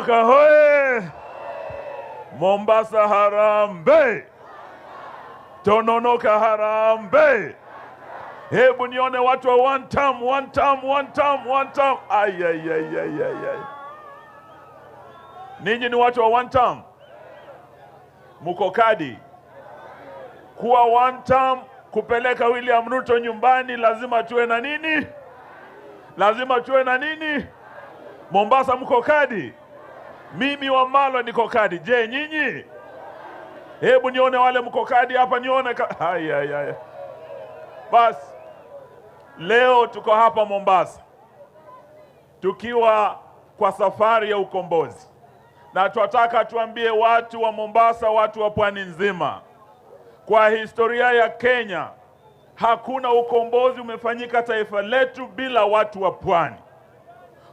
Tononoka hoye! Mombasa harambee! Tononoka harambee! Hebu nione watu wa one term, one term, one term, one term. Ay, ay, ay, ay, ay, ay. Ninyi ni watu wa one term? Muko kadi kuwa one term kupeleka William Ruto nyumbani, lazima tuwe na nini? Lazima tuwe na nini? Mombasa mko kadi? Mimi Wamalwa niko kadi. Je, nyinyi? Hebu nione wale mko kadi hapa, nione. Ay, ay, ay. Bas, leo tuko hapa Mombasa tukiwa kwa safari ya ukombozi, na tunataka tuambie watu wa Mombasa, watu wa pwani nzima, kwa historia ya Kenya hakuna ukombozi umefanyika taifa letu bila watu wa pwani.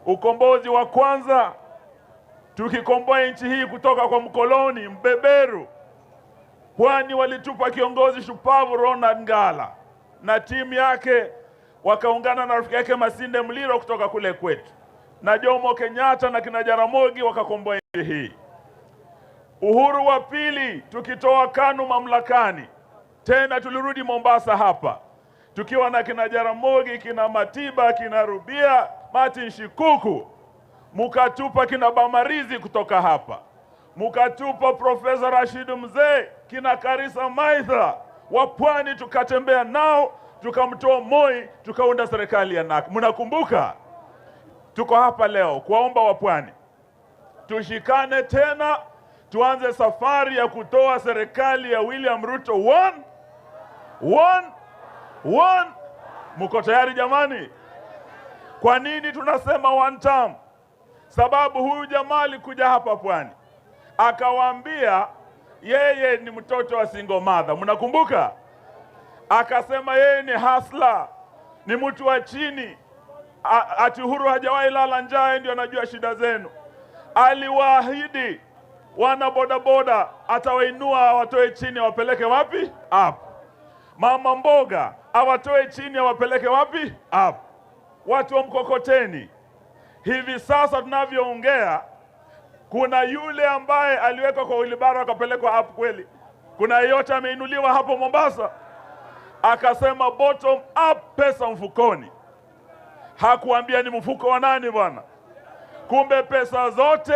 Ukombozi wa kwanza tukikomboa nchi hii kutoka kwa mkoloni mbeberu, pwani walitupa kiongozi shupavu Ronald Ngala na timu yake, wakaungana na rafiki yake Masinde Muliro kutoka kule kwetu na Jomo Kenyatta na kina Jaramogi, wakakomboa nchi hii. Uhuru wa pili tukitoa KANU mamlakani, tena tulirudi Mombasa hapa tukiwa na kina Jaramogi, kina Matiba, kina Rubia, Martin Shikuku, mukatupa kina Bamarizi kutoka hapa, mukatupa Profesa Rashid Mzee, kina Karisa Maitha wa pwani, tukatembea nao, tukamtoa Moi, tukaunda serikali ya NAK. Mnakumbuka? Tuko hapa leo kuwaomba wa pwani tushikane tena, tuanze safari ya kutoa serikali ya William Ruto 1 1 1. Mko tayari jamani? Kwa nini tunasema one term? Sababu huyu jamaa alikuja hapa pwani akawaambia yeye ni mtoto wa single mother. Mnakumbuka? Akasema yeye ni hustler, ni mtu wa chini, ati Uhuru hajawahi lala njaa, ndio anajua shida zenu. Aliwaahidi wana bodaboda atawainua, awatoe chini awapeleke wapi? Up. Mama mboga awatoe chini awapeleke wapi? Up. Watu wa mkokoteni. Hivi sasa tunavyoongea, kuna yule ambaye aliwekwa kwa wilibaro akapelekwa up kweli? Kuna yeyote ameinuliwa hapo Mombasa? Akasema bottom up, pesa mfukoni. Hakuambia ni mfuko wa nani bwana. Kumbe pesa zote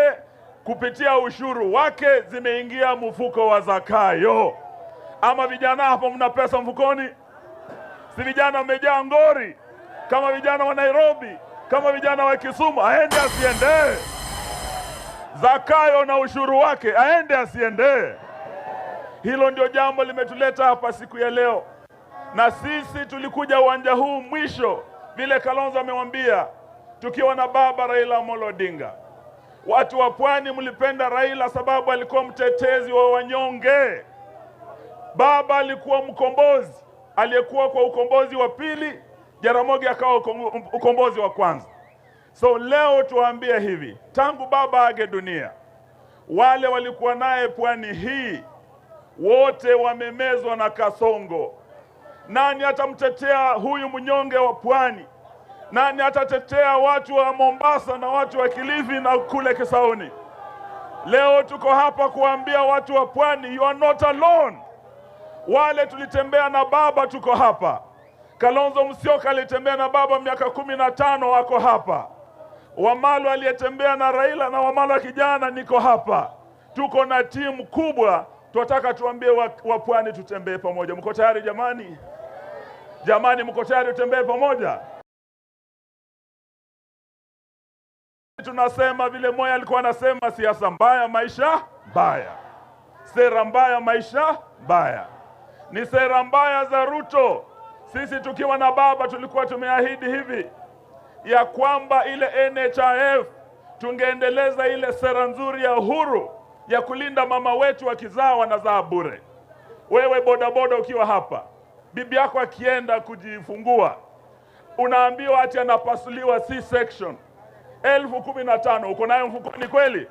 kupitia ushuru wake zimeingia mfuko wa Zakayo. Ama vijana hapo mna pesa mfukoni? Si vijana mmejaa ngori kama vijana wa Nairobi, kama vijana wa Kisumu? Aende asiende? Zakayo na ushuru wake, aende asiende? Hilo ndio jambo limetuleta hapa siku ya leo. Na sisi tulikuja uwanja huu mwisho, vile Kalonzo amewambia, tukiwa na baba Raila Amolo Odinga. Watu wa pwani mlipenda Raila sababu alikuwa mtetezi wa wanyonge. Baba alikuwa mkombozi, aliyekuwa kwa ukombozi wa pili, Jaramogi akawa ukombozi wa kwanza. So leo tuwaambie hivi, tangu baba age dunia, wale walikuwa naye pwani hii wote wamemezwa na kasongo. Nani atamtetea huyu mnyonge wa pwani? Nani atatetea watu wa Mombasa na watu wa Kilifi na kule Kisauni? Leo tuko hapa kuambia watu wa pwani, you are not alone. Wale tulitembea na baba tuko hapa. Kalonzo Musyoka alitembea na baba miaka 15, wako hapa. Wamalwa aliyetembea na Raila na Wamalwa kijana, niko hapa. Tuko na timu kubwa, tunataka tuambie wa pwani tutembee pamoja. Mko tayari jamani? Jamani, mko tayari tutembee pamoja? Tunasema vile Moi alikuwa anasema, siasa mbaya maisha mbaya, sera mbaya maisha mbaya. Ni sera mbaya za Ruto. Sisi tukiwa na baba tulikuwa tumeahidi hivi ya kwamba ile NHIF tungeendeleza ile sera nzuri ya Uhuru ya kulinda mama wetu wakizaa wanazaa bure. Wewe bodaboda ukiwa hapa, bibi yako akienda kujifungua, unaambiwa ati anapasuliwa C-section 15,000, uko nayo mfukoni kweli?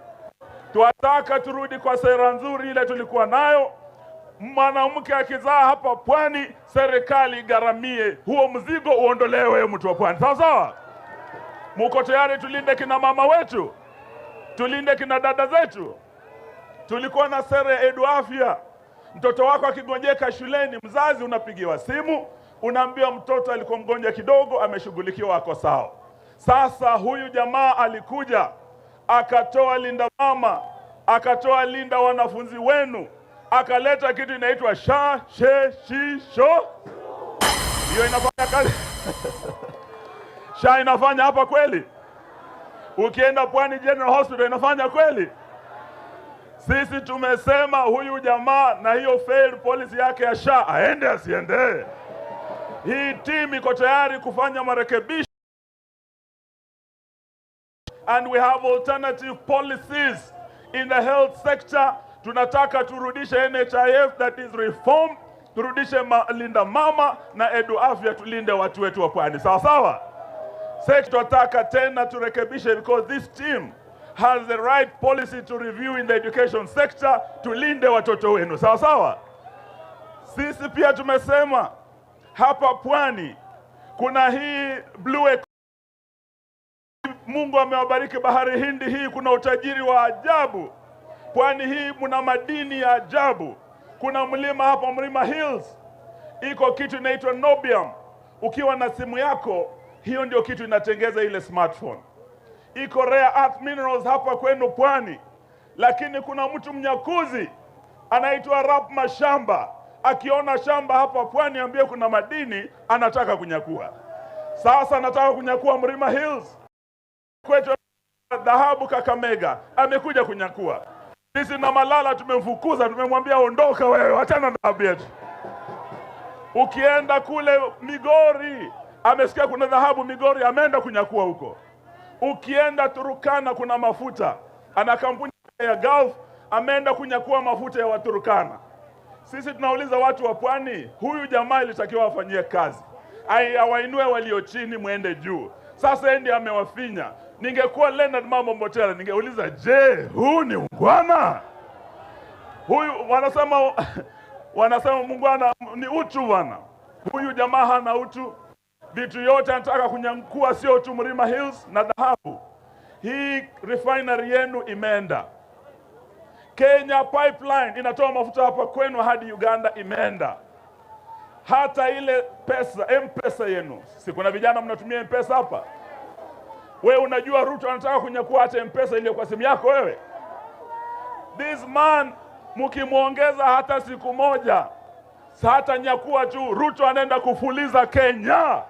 Tunataka turudi kwa sera nzuri ile tulikuwa nayo. Mwanamke akizaa hapa pwani, serikali igaramie huo mzigo, uondolewe mtu wa pwani. Sawa sawa? Muko tayari tulinde kina mama wetu? Tulinde kina dada zetu. Tulikuwa na sera ya Edu Afya. Mtoto wako akigonjeka shuleni, mzazi unapigiwa simu, unaambiwa mtoto alikuwa mgonjwa kidogo, ameshughulikiwa, ako sawa. Sasa huyu jamaa alikuja akatoa Linda Mama, akatoa Linda wanafunzi wenu, akaleta kitu inaitwa sha she shi sho. Hiyo inafanya kazi? SHA inafanya hapa kweli? Ukienda Pwani General Hospital inafanya kweli? Sisi tumesema huyu jamaa na hiyo failed policy yake ya SHA aende asiende. Hii team iko tayari kufanya marekebisho and we have alternative policies in the health sector. Tunataka turudishe NHIF, that is reform, turudishe Linda Mama na Edu Afya, tulinde watu wetu wa pwani. Sawa sawa? Sasa tunataka tena turekebishe because this team has the right policy to review in the education sector, tulinde watoto wenu. Sawa sawa? Sisi pia tumesema hapa pwani kuna hii blue economy. Mungu amewabariki bahari Hindi hii, kuna utajiri wa ajabu. Pwani hii mna madini ya ajabu. Kuna mlima hapa, Mlima Hills, iko kitu inaitwa niobium. Ukiwa na simu yako, hiyo ndio kitu inatengeza ile smartphone. Iko rare earth minerals hapa kwenu pwani, lakini kuna mtu mnyakuzi anaitwa Rap Mashamba, akiona shamba hapa pwani, ambie kuna madini, anataka kunyakua. Sasa anataka kunyakua Mlima Hills kwetu, dhahabu Kakamega, amekuja kunyakua. Sisi na Malala tumemfukuza, tumemwambia ondoka wewe, achana na dhahabu yetu. Ukienda kule Migori, amesikia kuna dhahabu Migori, ameenda kunyakua huko. Ukienda Turukana kuna mafuta, ana kampuni ya Gulf, ameenda kunyakua mafuta ya Waturukana. Sisi tunauliza watu wa pwani, huyu jamaa ilitakiwa afanyie kazi, awainue walio chini, mwende juu. Sasa yeye ndiye amewafinya. Ningekuwa Leonard Mambo Mbotela, ningeuliza, je, huu ni ungwana? Huyu wanasema mungwana ni utu bwana. Huyu jamaa hana utu. Vitu yote anataka kunyakua, sio tu Mlima Hills na dhahabu. Hii refinery yenu imeenda. Kenya Pipeline inatoa mafuta hapa kwenu hadi Uganda imeenda. Hata ile pesa, M-Pesa yenu. Si kuna vijana mnatumia M-Pesa hapa? Wewe unajua Ruto anataka kunyakua hata M-Pesa ile kwa simu yako wewe? This man mkimuongeza hata siku moja, hata nyakua tu, Ruto anaenda kufuliza Kenya.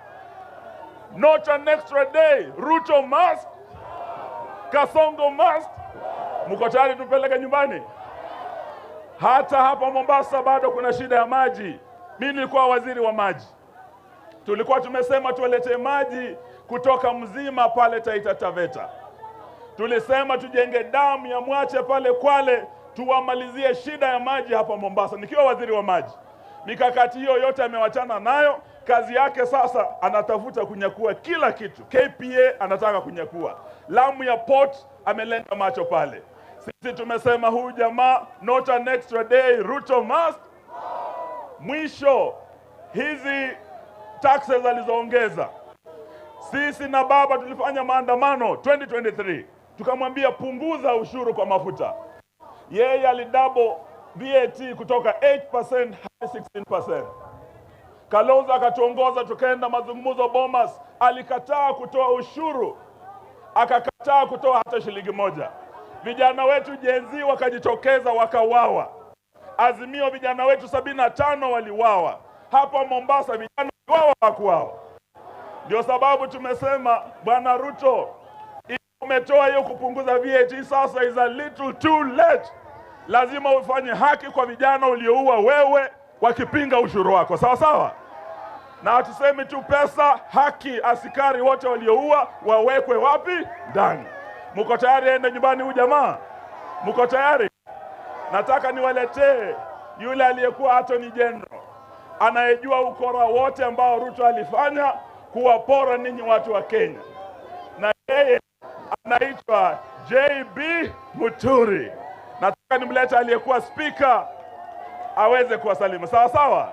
Not an extra day. Ruto must. Kasongo must. Mko tayari tupeleke nyumbani? Hata hapa Mombasa bado kuna shida ya maji. Mimi nilikuwa waziri wa maji. Tulikuwa tumesema tuwalete maji kutoka Mzima pale Taita Taveta. Tulisema tujenge damu ya Mwache pale Kwale, tuwamalizie shida ya maji hapa Mombasa. Nikiwa waziri wa maji. Mikakati hiyo yote amewachana nayo. Kazi yake sasa anatafuta kunyakua kila kitu. KPA anataka kunyakua. Lamu ya Port amelenga macho pale. Sisi tumesema huyu jamaa not an extra day, Ruto must. Mwisho, hizi taxes alizoongeza. Sisi na baba tulifanya maandamano 2023. Tukamwambia punguza ushuru kwa mafuta. Yeye alidouble VAT kutoka 8% hadi 16%. Kalonzo akatuongoza tukaenda mazungumzo Bomas, alikataa kutoa ushuru, akakataa kutoa hata shilingi moja. Vijana wetu Gen Z wakajitokeza wakawawa. Azimio vijana wetu 75 waliwawa. Hapa Mombasa vijana waliwawa hawakuwawa. Ndio sababu tumesema Bwana Ruto, umetoa hiyo kupunguza VAT, sasa is a little too late. Lazima ufanye haki kwa vijana ulioua wewe wakipinga ushuru wako. Sawa sawa? Na hatusemi tu pesa, haki, askari wote walioua wawekwe wapi? Ndani. Mko tayari aende nyumbani huyu jamaa? Mko tayari? Nataka niwaletee yule aliyekuwa Attorney General, anayejua ukora wote ambao Ruto alifanya kuwapora ninyi watu wa Kenya. Na yeye anaitwa JB Muturi. Nataka nimlete aliyekuwa speaker aweze kuwasalimu. Sawa sawa?